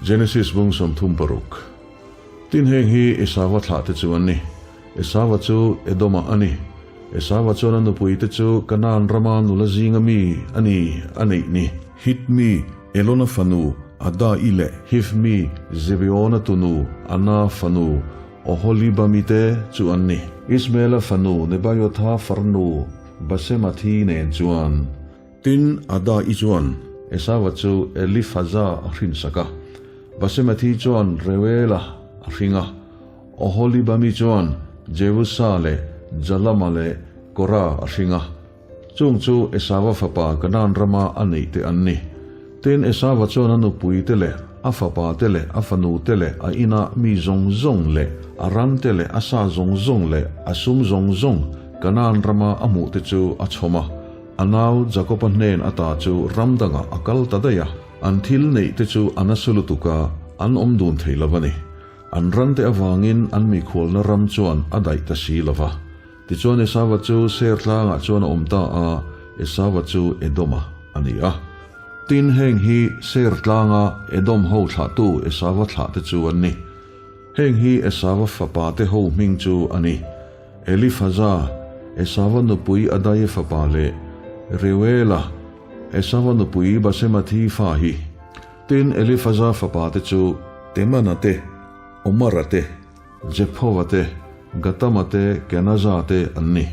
Genesis bung 36. Tin heng hi Esauva thlahte chu an ni. Esauva chu Edoma a ni. Esauva chuan a nupuite chu Kanaan rama nula zinga mi a ni a neih ni. Hit mi Elona fanu Ada-i leh Hiv mi Zibeona tunu Ana fanu Oholibami te chu an ni. Ismaela fanu Nebaiotha farnu Basemathi nen chuan. Tin, Ada-i chuan Esauva chu Elifaza a hrinsak a, Basemathi chuan Reuela a hring a, Oholibami chuan Jeusa leh Jalama leh Kora a hring a. Chung chu Esauva fapa Kanaan rama a neih te an ni. Tin, Esauva chuan a nupui te leh a fapa te leh a fanu te leh a ina mi zawng zawng leh a ran te leh a sa zawng zawng leh a sum zawng zawng Kanaan rama a hmuh te chu a chhawm a. A nau Jakoba hnen ata chu ram dangah a kal ta daih a, an thil neih te chu a nasa lutuk a, an awm dun thei lo a ni. An ran te avangin an mikhualna ram chuan a daih ta si lo va. Tichuan Esauva chu Seir tlangah chuan a awm ta a, Esauva chu Edoma a ni a. Tin, heng hi Seir tlanga Edom ho thlahtu Esauva thlah te chu an ni. Heng hi Esauva fapa te ho hming chu a ni. Elifaza, Esauva nupui Adai fapa leh Reuela, Esauva nupui Basemathi fa hi. Tin, Elifaza fapa te chu Temana te, Omara te, Jephova te, Gatama te, Kenaza te an ni.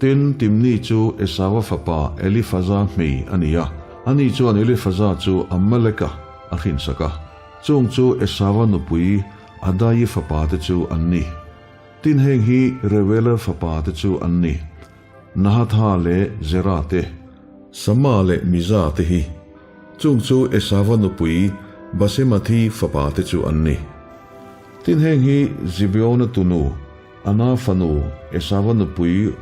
Tin, Timni chu Esauva fapa Elifaza hmei a ni a, ani chuan Elifaza chu Amaleka a hrinsak a. Chung chu Esauva nupui Adai fapa te chu an ni. Tin heng hi Reuela fapa te chu an ni, Nahatha leh Zera te. Sama leh Miza te hi. Chung chu Esava nupui Basemathi fapa te chu an ni. Tin heng hi Zibeona tunu, Ana fanu, Esava nupui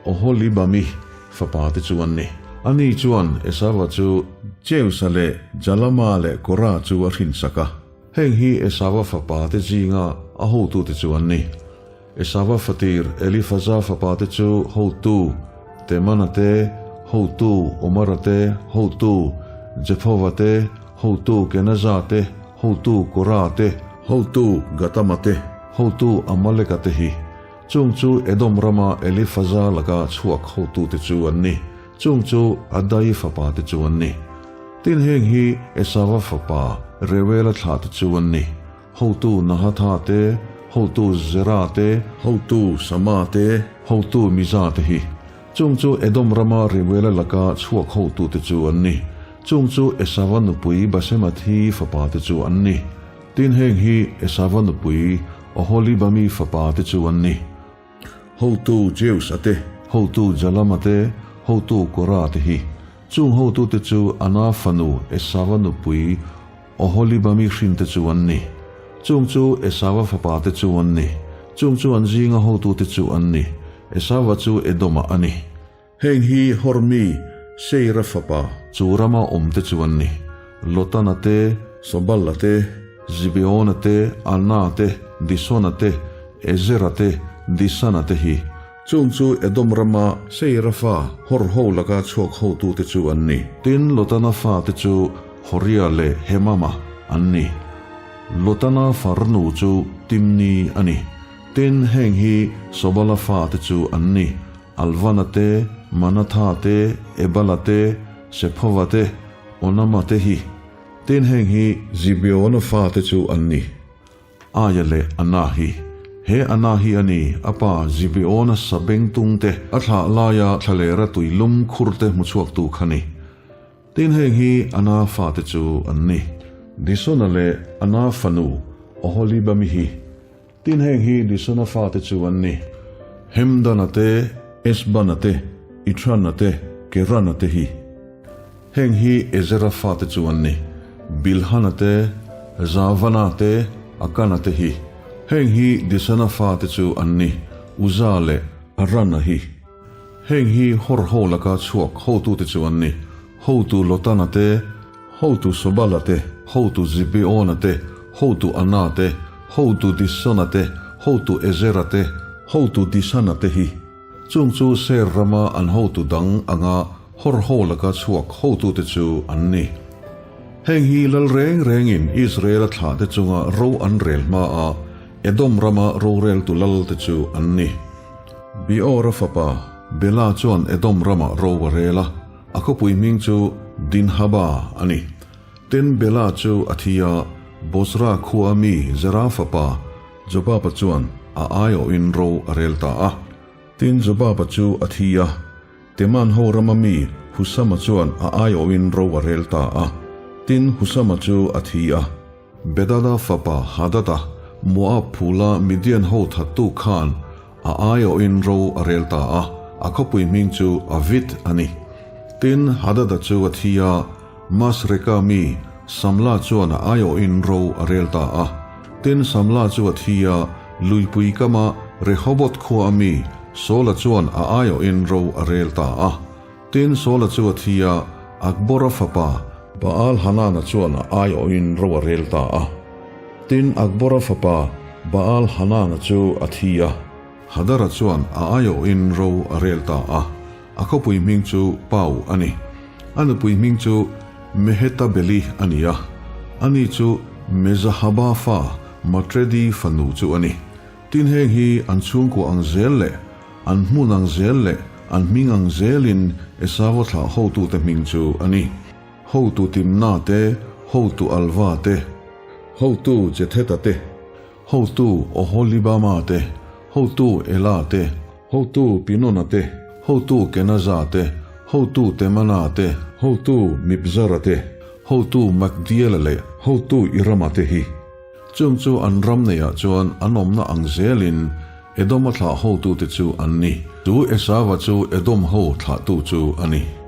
Oholibami fapa te chu an ni. Ani chuan Esava chu Jeusa leh Jalama leh Kora chu a hrinsak a. Heng hi Esauva fapa te zinga a hotute chu an ni. Esauva fatir Elifaza fapa te chu hotu Temana te, hotu Omara te, hotu Jephova te, hotu Kenaza te, hotu Kora te, hotu Gatama te, hotu Amaleka te hi. Chung chu Edom rama Elifaza laka chhuak hotute chu an ni. Chung chu Adai fapa te chu an ni. Tin heng hi Esauva fapa Reuela thlah te chu an ni, hotu Nahatha te, hotu Zera te, hotu Sama te, hotu Miza te hi. Chung chu Edom rama Reuela laka chhuak hotu te chu an ni. Chung chu Esauva nupui Basemathi fapa te chu an ni. Tin heng hi Esauva nupui Oholibami fapa te chu an ni. Hotu Jeus-a te, hotu Jalama te, hotu Kora te hi. Chung hotute chu Ana fanu Esauva nupui Oholibami hrinte chu an ni. Chung chu Esauva fapate chu an ni. Chung chu an zinga hotute chu an ni. Esauva chu Edoma a ni. Heng hi Hormi, Seira fapa, chu rama awmte chu an ni, Lotana te, Sobala te, Zibeona te, Ana te, Disona te, Ezera te, Disana te hi. Chung chu Edom rama Seira fa Hor ho laka chhuak hotute chu an ni. Tin, Lotana fate chu Horia leh Hemama an ni. Lotana farnu chu Timni a ni. Tin, heng hi Sobala fate chu an ni, Alvana te, Manatha te, Ebala te, Sephova te, Onama te hi. Tin heng hi Zibeona fate chu an ni. Aia leh Ana hi. He Ana hi a ni, a pa Zibeona sabengtung te a thlah laia thlalera tuilum khur te hmuchhuaktu kha ni. Tin heng hi Ana fate chu an ni. Disona leh Ana fanu Oholibami hi. Tin heng hi Disona fate chu an ni. Hemdana te, Esbana te, Ithrana te, Kerana te hi. Heng hi Ezera fate chu an ni. Bilhana te, Zavana te, Akana te hi. Heng hi Disana fate chu an ni, Uza leh Arana hi. Heng hi Hor ho laka chhuak hotute chu an ni, hotu Lotana te, hotu Sobala te, hotu Zibeona te, hotu Ana te, hotu Disona te, hotu Ezera te, hotu Disana te hi. Chung chu Seir rama an hotu dang anga Hor ho laka chhuak hotute chu an ni. Heng hi lal reng rengin Israela thlahte chunga ro an rel hmaa Edom rama roreltu lalte chu an ni. Beora fapa Bela chuan Edom ramah ro a rel a, a khawpui hming chu Dinhaba a ni. Tin, Bela chu a thi a, Bozra khua mi Zera fapa Jobaba chuan a aiawhin ro a rel ta a. Tin, Jobaba chu a thi a, Teman ho rama mi Husama chuan a aiawhin ro a rel ta a. Tin, Husama chu a thi a. Bedada fapa Hadada, Moab phula Midian ho thattu khan a aiawhin ro a rel ta a, a khawpui hming chu Avit a ni. Tin, Hadada chu a thi a, Masreka mi Samla chuan a aiawhin ro a rel ta a. Tin, Samla chu a thi a, luipui kama Rehoboth khua a mi Saula chuan a aiawhin ro a rel ta a. Tin, Saula chu a thi a, Akbora fapa Baal-Hanana chuan a aiawhin ro a rel ta a. Tin, Akbora fapa Baal-Hanana chu a thi a. Hadara chuan a aiawhin ro a rel ta a, a khawpui hming chu Pau a ni. A nupui hming chu Mehetabeli a ni a, ani chu Mezahaba fa Matredi fanu chu a ni. Tin heng hi an chhungkua ang zel leh an hmun ang zel leh an hming ang zelin Esau thlah hotute hming chu a ni. Hotu Timna te, hotu Alva te, hotu Jetheta te, hotu Oholibama te, hotu Ela te, hotu Pinona te, hotu Kenaza te, hotu Temana te, hotu Mibzara te, hotu Magdiela leh hotu Irama te hi. Chung chu an ram neiah chuan an awmna ang zelin Edoma thlah hotute chu an ni. Chu Esava chu Edom ho thlahtu chu a ni.